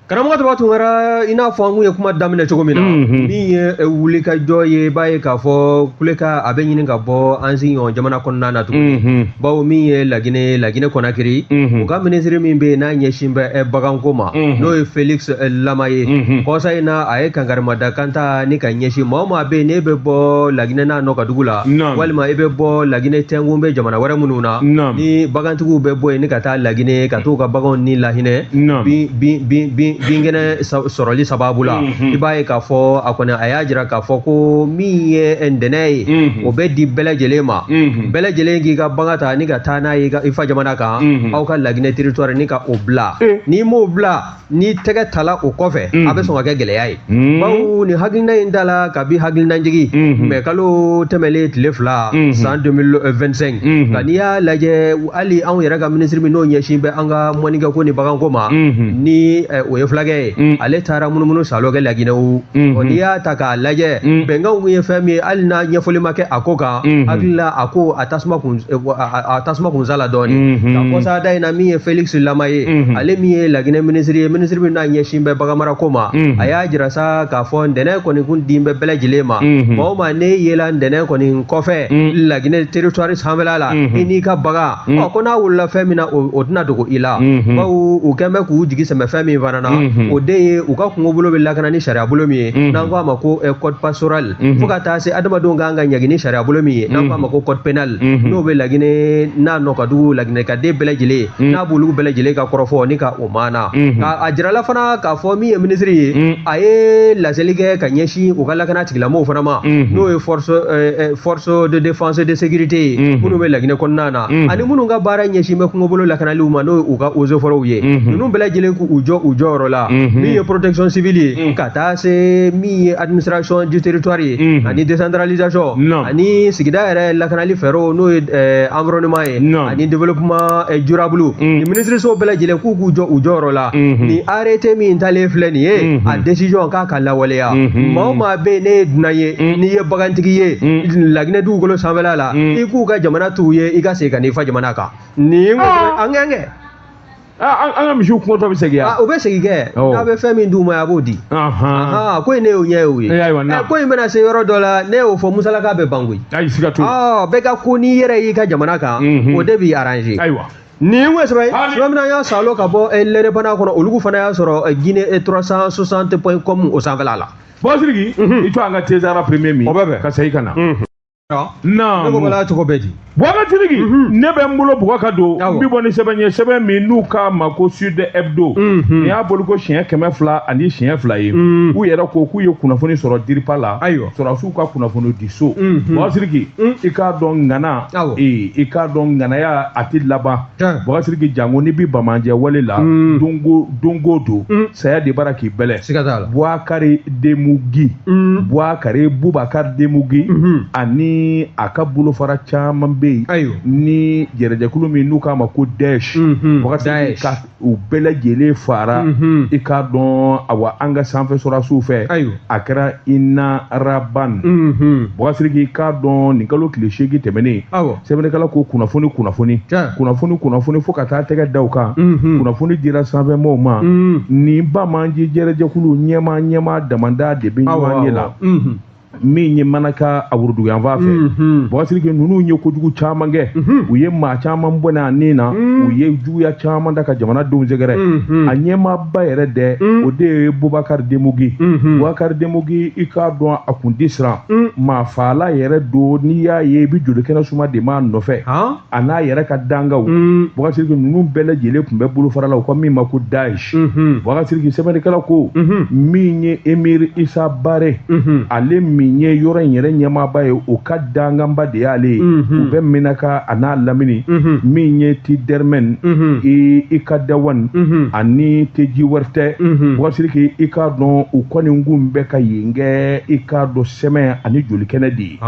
Karamɔgɔ Daba Tunkara, i n'a fɔ an kun ye kuma daminɛ cogo min na, min ye wulikajɔ ye, i b'a ye k'a fɔ kulekan a bɛ ɲini ka bɔ an sigiɲɔgɔn jamana kɔnɔna na tuguni, bawo min ye Laginɛ, Laginɛ Kɔnakiri, u ka minisiri min bɛ yen n'a ɲɛsin bɛ baganko ma, n'o ye Felix Lama ye, kɔsa in na a ye kankarimadakan ta ni ka ɲɛsin maa o maa bɛ yen n'e bɛ bɔ Laginɛ n'a nɔ ka dugu la, walima i bɛ bɔ Laginɛ tɛnkun bɛ jamana wɛrɛ minnu na, ni bagantigiw bɛ bɔ yen ni ka taa Laginɛ ka t'u ka baganw ni lahinɛ bin bin bin binkɛnɛ sɔrɔli sababu la, i b'a ye k'a fɔ a kɔni a y'a jira k'a fɔ ko min ye ntɛnɛn ye, o bɛ di bɛɛ lajɛlen ma, bɛɛ lajɛlen k'i ka bagan ta ni ka taa n'a ye i fa jamana kan, aw ka Laginɛ territoire, ni ka o bila. N'i m'o bila, ni tɛgɛ tala o kɔfɛ, a bɛ sɔn ka kɛ gɛlɛya ye, bawo nin hakilina in tala kabi hakilinajigin mɛ kalo tɛmɛlen tile 2 san 2025. Nka n'i y'a lajɛ, hali anw yɛrɛ ka minisiri min n'o ɲɛsin bɛ an ka mɔnikɛko ni baganko ma, ni o ye fulakɛ ye, ale taara munumunu salo kɛ Laginɛ. O n'i y'a ta k'a lajɛ, bɛnkanw kun ye fɛn min ye, hali n'a ɲɛfɔli ma kɛ a ko kan, hakili la a ko a tasuma kun sala dɔɔni. Nka kɔsa da in na, min ye Felix Lama ye, ale min ye Laginɛ minisiri ye, minisiri min n'a ɲɛsin bɛ baganmarako ma, a y'a jira sa k'a fɔ ntɛnɛn kɔni kun din bɛ bɛɛ lajɛlen ma. Maa o maa n'e yela ntɛnɛn kɔni kɔfɛ Laginɛ territoire sanfɛla la, i n'i ka bagan, ɔ ko n'a wolola fɛn min na, o tɛna dogo i la, bawo u kɛn bɛ k'u jigi sɛmɛ fɛn min fana na, o de ye u ka kungobolo bɛ lakana ni sariya bolo min ye, n'an ko a ma ko code pastoral, fo ka taa se adamadenw kan ka ɲangi ni sariya bolo min ye, n'an ko a ma ko code pénal, n'o bɛ Laginɛ n'a nɔ ka dugu Laginɛ ka den bɛɛ lajɛlen, n'a b'olu bɛɛ lajɛlen ka kɔrɔfɔ ni ka o maana. Ka a jirala fana k'a fɔ min ye minisiri ye, a ye laseli kɛ ka ɲɛsin u ka lakana tigilamɔgɔw fana ma, n'o ye force de défense de sécurité ye, minnu bɛ Laginɛ kɔnɔna na, ani minnu ka baara ɲɛsin bɛ kungobolo lakanaliw ma, n'o ye u ka eaux et forêts ye. Ninnu bɛɛ lajɛlen k'u jɔ u jɔyɔrɔ la, min ye protection civile ye, ka taa se min ye administration du territoire ye, ani décentralisation, ani sigida yɛrɛ lakanali fɛɛrɛw, n'o ye environnement ye, ani développement durable. Nin minisiriso bɛɛ lajɛlen k'u jɔ u jɔyɔrɔ la. Nin arrêté min talen filɛ nin ye, a décision k'a ka lawaleya. Maa o maa bɛ yen, ne ye dunan ye, n'i ye bagantigi ye Laginɛ dugukolo sanfɛla la, i k'u ka jamana t'u ye, i ka segin ka n'i fa jamana kan. Nin an kɛ. An ka misiw kɔngɔtɔ bɛ segin yan. O bɛ segin kɛ, n'a bɛ fɛn min d'u ma, a b'o di. Ko in ne y'o ɲɛ ye o ye. Ko in bɛna se yɔrɔ dɔ la, ne y'o fɔ, musalaka bɛ ban koyi. Ayi, siga t'o la. Bɛɛ ka ko n'i yɛrɛ y'i ka jamana kan, o de b'i arranger. Nin ye sɛbɛn sɛbɛn min, an y'a salo ka bɔ l'Indépendant kɔnɔ, olu fana y'a sɔrɔ Guinée 360.com o sanfɛla la. Bɔn Sidiki, i to an ka Tezara premier min. O bɛ bɛn. Ka segin ka na. Ne ko bala cogo bɛ di? Boubacar Sidiki, ne bɛ n bolo bugɔ ka don, n bɛ bɔ ni sɛbɛn ye, sɛbɛn min n'u k'a ma ko Sud Hebdo. Nin y'a boli ko siɲɛ 202 ye. U yɛrɛ ko k'u ye kunnafoni sɔrɔ DIRPA la. Sɔrɔdasiw ka kunnafoni di so. Boubacar Sidiki, i k'a dɔn ŋana, i k'a dɔn ŋanaya a tɛ laban. Boubacar Sidiki, jango n'i bɛ bamanjɛ wale la, dongo dongo don, saya de bara k'i bɛlɛ. Siga t'a la. Bouakari Demugi, Bouakari Boubacar Demugi, ani a ka bolofara caman bɛ yen. Ni jɛrɛjɛkulu min n'u k'a ma ko Daesh. Wagati ka u bɛɛ lajɛlen fara, i k'a dɔn awa an ka sanfɛ sɔrɔdasiw fɛ. A kɛra Inaraban. Boubacar Sidiki, i k'a dɔn nin kalo tile 8 tɛmɛnen. Sɛbɛnnikɛla ko kunnafoni kunnafoni kunnafoni kunnafoni fo ka taa tɛgɛ da u kan. Kunnafoni dira sanfɛmɔgɔw ma. Nin bamanji jɛrɛjɛkulu ɲɛmaa ɲɛmaa damada de bɛ ɲɔgɔn ye la. Min ye Manaka a woroduguyanfan fɛ. Boubacar Sidiki, ninnu ye kojugu caman kɛ, u ye maa caman bɔnɛ a nin na, u ye juguya caman da ka jamanadenw sɛgɛrɛ. A ɲɛmaaba yɛrɛ dɛ, o de ye Bubakari Demugi. Bubakari Demugi, i k'a dɔn a kun tɛ siran maa faala yɛrɛ don. N'i y'a ye i bɛ jolikɛnɛ suma de m'a nɔfɛ, a n'a yɛrɛ ka dangaw. Boubacar Sidiki, ninnu bɛɛ lajɛlen tun bɛ bolofara la u ko min ma ko Daesh. Boubacar Sidiki, sɛbɛnnikɛla ko min ye Emir Isa Bare, ale min ye yɔrɔ in yɛrɛ ɲɛmaaba ye, o ka danganba de y'ale ye. U bɛ Menaka a n'a lamini, min ye Tidɛrmɛn, i ka Dawan ani Teji Wɛrɛtɛ. Boubacar Sidiki, i k'a dɔn u kɔni kun bɛ ka yen kɛ, i k'a dɔn sɛmɛ ani jolikɛnɛ de ye.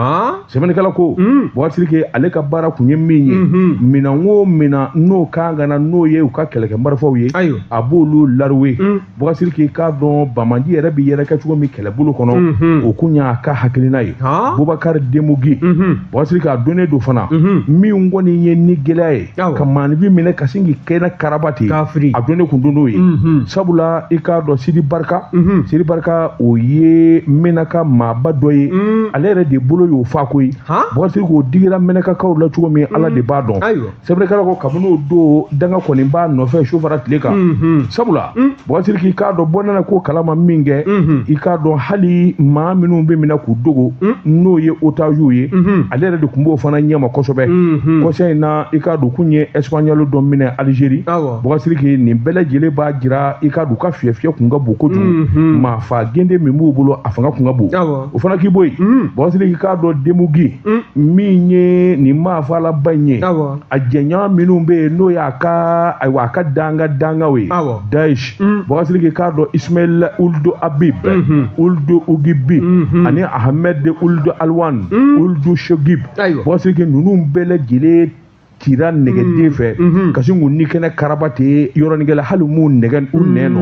Sɛbɛnnikɛla ko Boubacar Sidiki, ale ka baara kun ye min ye, minɛn o minɛn n'o kan ka na n'o ye u ka kɛlɛkɛ marifaw ye, a b'olu laruwe. Boubacar Sidiki, k'a dɔn bamanji yɛrɛ bɛ yɛrɛkɛ cogo min kɛlɛbolo kɔnɔ, o kun y'a ka ka hakilina ye Bubakari Demugi Bubakari Sidiki a donnen don fana min kɔni ye ni gɛlɛya ye ka maaninfin minɛ ka sin k'i kɛnɛ karaba ten a donnen kun don n'o ye sabula i k'a dɔn Sidi Barika Sidi Barika o ye Menaka maaba dɔ ye ale yɛrɛ de bolo y'o fa koyi Bubakari Sidiki o digira Menakakaw la cogo min Ala de b'a dɔn sɛbɛnnikɛla ko kabini o don danga kɔni b'a nɔfɛ su fara tile kan sabula Bubakari Sidiki i k'a dɔn bɔ nana ko kalama min kɛ i k'a dɔn hali maa minnu bɛ minɛ k'u dogo n'o ye otaziw ye ale yɛrɛ de tun b'o fana ɲɛma kosɛbɛ kɔsa in na i k'a dɔn kun ye Espagnol dɔ minɛ Algérie Bubakari Sidiki nin bɛɛ lajɛlen b'a jira i k'a dɔn u ka fiyɛfiyɛ kun ka bon kojugu maa fa gende min b'u bolo a fanga kun ka bon o fana k'i bɔ yen Bubakari Sidiki i k'a dɔn Demugi min ye nin maafalaba in ye a jɛɲɔgɔn minnu bɛ yen n'o y'a ka ayiwa a ka danga dangaw ye Daesh Bubakari Sidiki k'a dɔn Ismail Ould Habib Ould Ouguibi ani Ahmed Ould Alwan Ould Shogib Bubakari Sidiki ninnu bɛɛ lajɛlen tira nɛgɛden fɛ ka sin k'u ni kɛnɛ karaba ten yɔrɔnin kelen hali m'u nɛgɛ u nɛn nɔ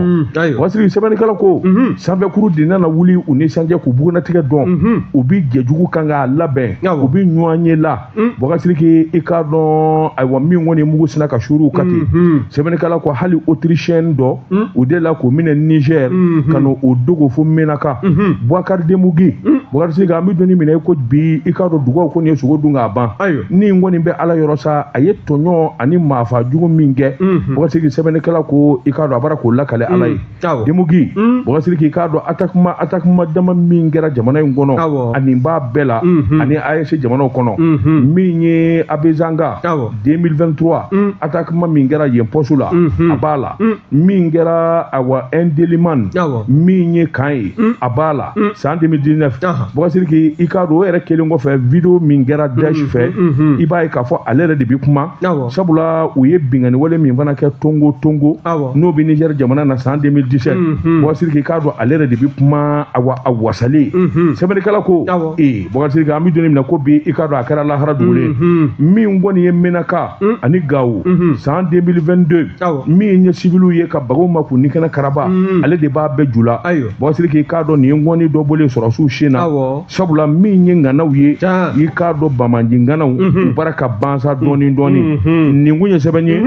Bubakari Sidiki sɛbɛnnikɛla ko sanfɛkuru de nana wuli u ni sanjɛ k'u bugunnatigɛ dɔn u bi jɛjugu kan k'a labɛn u bi ɲɔgɔn ye la Bubakari Sidiki i k'a dɔn ayiwa min kɔni mugu sina ka suuru ka ten sɛbɛnnikɛla ko hali autrichien dɔ u delila k'o minɛ Niger ka na o dogo fo Menaka Bubakari Demugi Bubakari Sidiki an bɛ don min na i ko bi i k'a dɔn dugaw kɔni ye sogo dun k'a ban ni n kɔni bɛ Ala yɔrɔ sa a ye tɔɲɔ ani maafa jugu min kɛ Bubakari Sidiki sɛbɛnnikɛla ko i k'a dɔn a bɔra k'o lakale Ala ye Demugi Bubakari Sidiki i k'a dɔn attaquement dama min kɛra jamana in kɔnɔ ani b'a bɛɛ la ani AES jamanaw kɔnɔ min ye Abezanga 2023 attaquement min kɛra yen poste la a b'a la min kɛra awa Indeliman min ye camp ye a b'a la san 2019 Bubakari Sidiki i k'a dɔn o yɛrɛ kɛlen kɔfɛ video min kɛra Daesh fɛ i b'a ye k'a fɔ ale yɛrɛ de bɛ kuma sabula u ye binkanni wale min fana kɛ Tongo Tongo n'o bɛ Niger jamana na san 2017 Bubakari Sidiki i k'a dɔn ale yɛrɛ de bɛ kuma awa a wasalen sɛbɛnnikɛla ko ee Bubakari Sidiki an bɛ don min na ko bi i k'a dɔn a kɛra lahara dugulen min kɔni ye Menaka ani Gawo san 2022 min ye sibiliw ye ka baga u ma k'u ni kɛnɛ karaba ale de b'a bɛɛ ju la Bubakari Sidiki i k'a dɔn nin ye ŋɔni dɔ bɔlen sɔrɔsiw sen na sabula min ye ŋanaw ye i k'a dɔn banbaanci ŋanaw u bara ka ban sa dɔɔni dɔɔni nin kun ye sɛbɛn ye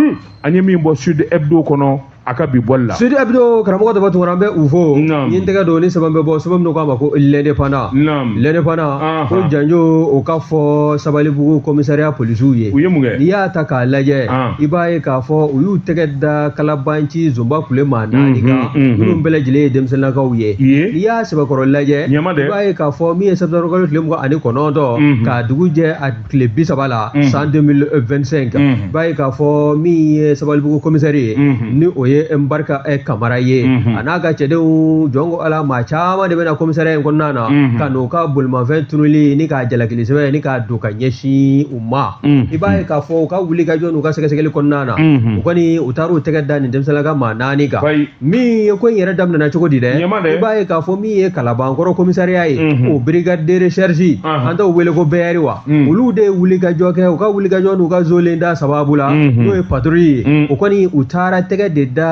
an ye min bɔ Sud Hebdo kɔnɔ a ka bi bɔli la Sud Hebdo karamɔgɔ Daba Tunkara an bɛ u fo n ye tɛgɛ don ni sɛbɛn bɛ bɔ sɛbɛn min k'a ma ko l'indépendant l'indépendant ko janjo o ka fɔ Sabalibugu commissariat polisiw ye u ye mun kɛ n'i y'a ta k'a lajɛ i b'a ye k'a fɔ u y'u tɛgɛ da kalabanci zonba kule maa naani kan minnu bɛɛ lajɛlen ye denmisɛnninnakaw ye n'i y'a sɛbɛkɔrɔ lajɛ i b'a ye k'a fɔ min ye septembre kalo tile 29 k'a dugu jɛ a tile 30 la san 2025 i b'a ye k'a fɔ min ye Sabalibugu commissaire ye ni o ye Nbarika Kamara ye a n'a ka cɛdenw jɔn ko Ala maa caman de bɛna commissariat in kɔnɔna na ka n'u ka bolimafɛn tunuli ni k'a jalakili sɛbɛn ni k'a don ka ɲɛsin u ma i b'a ye k'a fɔ u ka wuli ka jɔ n'u ka sɛgɛsɛgɛli kɔnɔna na u kɔni u taara u tɛgɛ da nin denmisɛnninlaka maa naani kan min ye ko in yɛrɛ daminɛna cogo di dɛ i b'a ye k'a fɔ min ye Kalabankɔrɔ commissariat ye o brigade de recherche an t'o wele ko BR wa olu de ye wuli ka jɔ kɛ u ka wuli ka jɔ n'u ka zolen da sababu la n'o ye patrouille ye o kɔni u taara tɛgɛ de da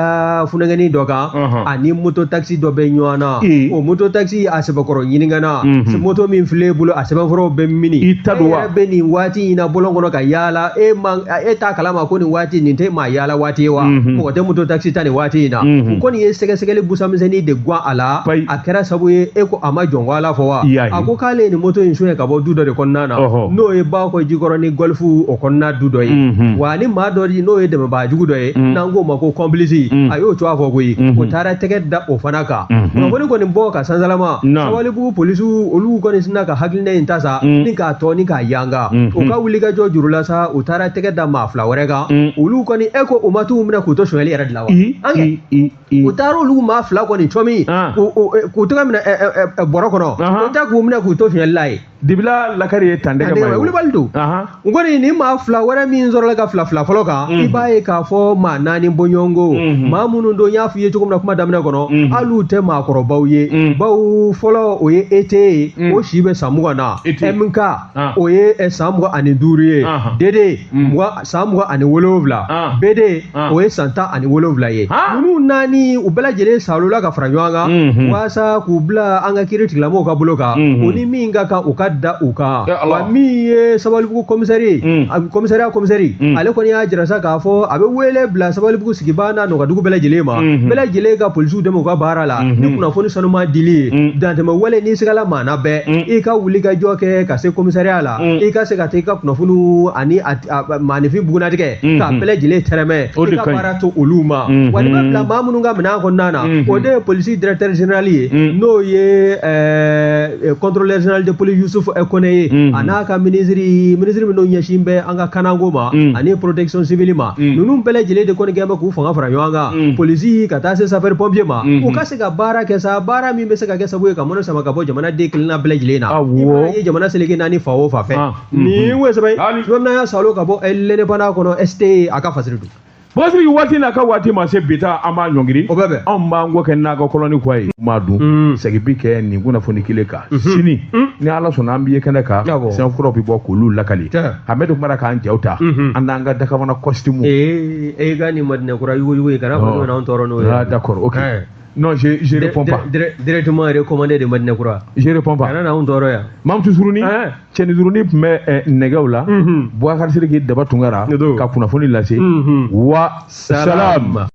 funankɛnin dɔ kan ani moto taxi dɔ bɛ ɲɔgɔn na o moto taxi a sɛbɛkɔrɔ ɲininkana moto min filɛ e bolo a sɛbɛnfuraw bɛ mini i ta don wa e yɛrɛ bɛ nin waati in na bɔlɔn kɔnɔ ka yaala e ma e t'a kalama ko nin waati nin tɛ maa yaala waati ye wa mɔgɔ tɛ moto taxi ta nin waati in na u kɔni ye sɛgɛsɛgɛli busamisɛnnin de gan a la a kɛra sabu ye e ko a ma jɔn ko Ala fɔ wa a ko k'ale ye nin moto in suɲɛ ka bɔ du dɔ de kɔnɔna na n'o ye Bakɔ Jikɔrɔni Golf o kɔnɔna du dɔ ye wa ni maa dɔ n'o ye dɛmɛbaa jugu dɔ ye n'an k'o ma ko complice a y'o tɔgɔ fɔ koyi o taara tɛgɛ da o fana kan kunnafoni kɔni bɔ ka sansalama Sabalibugu polisiw olu kɔni sinna ka hakilina in ta sa ni k'a tɔ ni k'a yanga u ka wulikajɔ juru la sa u taara tɛgɛ da maa fila wɛrɛ kan olu kɔni e ko u ma t'u minɛ k'u to sonyali yɛrɛ de la wa u taara olu maa fila kɔni cɔmi k'u tɛgɛ minɛ bɔrɔ kɔnɔ u tɛ k'u minɛ k'u to sonyali la ye. Dibila lakari ye tandɛgɛ ma ye wulibali don. N kɔni ni maa fila wɛrɛ min sɔrɔla ka fila fila fɔlɔ kan, i b'a ye k'a fɔ maa naani bɔɲɔgɔnko maa minnu don, n y'a f'i ye cogo min na kuma daminɛ kɔnɔ, hali u tɛ maakɔrɔbaw ye, bawo fɔlɔ o ye ET ye, o si bɛ san 20 na, MK o ye san 25 ye, DD san 27, BD o ye san 17 ye. Ninnu naani u bɛɛ lajɛlen salola ka fara ɲɔgɔn kan walasa k'u bila an ka kiiri tigilamɔgɔw ka bolo kan, o ni min ka kan u ka da u kan. Wa min ye Sabalibugu komisɛri ye, commissariat komisɛri, ale kɔni y'a jira sa k'a fɔ a bɛ wele bila Sabalibugu sigibaa n'a nɔgɔdugu bɛɛ lajɛlen ma, bɛɛ lajɛlen ka polisiw dɛmɛ u ka baara la ni kunnafoni sanuman dili ye. Dantɛmɛ wale n'i sigala maa na bɛɛ, i ka wuli ka jɔ kɛ ka se commissariat la, i ka se ka taa i ka kunnafoniw ani maaninfin bugunnatigɛ k'a bɛɛ lajɛlen tɛrɛmɛ, i ka baara to olu ma. Wa nin bɛ bila maa minnu ka minɛn kɔnɔna na, o de ye polisi directeur général ye, n'o ye contrôleur général de police Youssouf Kone ye, a n'a ka ministre min n'o ɲɛsin bɛ an ka kanako ma ani protection civile ma. Ninnu bɛɛ lajɛlen de kɔni kɛn bɛ k'u fanga fara ɲɔgɔn kan, polisi ka taa se sapeur pompier ma, u ka se ka baara kɛ sa, baara min bɛ se ka kɛ sababu ye ka mɔnɛ sama ka bɔ jamana den kelenna bɛɛ lajɛlen na. I b'a ye jamana seleke naani fan o fan fɛ. Nin ye sɛbɛn ye n'an y'a salo ka bɔ l'Indépendant kɔnɔ, ST a ka fasiri don. Bɔsiri waati n'a ka waati ma se bi ta, an b'a ɲɔngiri. O bɛ bɛn. Anw b'an kɔ kɛ n'a ka kɔlɔni kɔ ye. Maa dun segin bi kɛ nin kunnafoni kelen kan sini ni Ala sɔnna, an b'i ye kɛnɛ kan, sɛbɛnfuraw bɛ bɔ k'olu lakali. Amadu Kumara k'an cɛw ta, an n'an ka dakabana costume. Ee, ka nin Madinɛ kura yuguyugu ye, kana fɔ ko n'anw tɔɔrɔ n'o ye. Ah d'accord, ok. Non, je réponds pas. Directement recommandé de Madinɛ kura. Je réponds pas. Kana n'anw tɔɔrɔ yan. Mamutu Suruni, Cɛni Suruni tun bɛ nɛgɛw la. Boubacar Sidiki Daba Tunkara ka kunnafoni lase. Wa salam.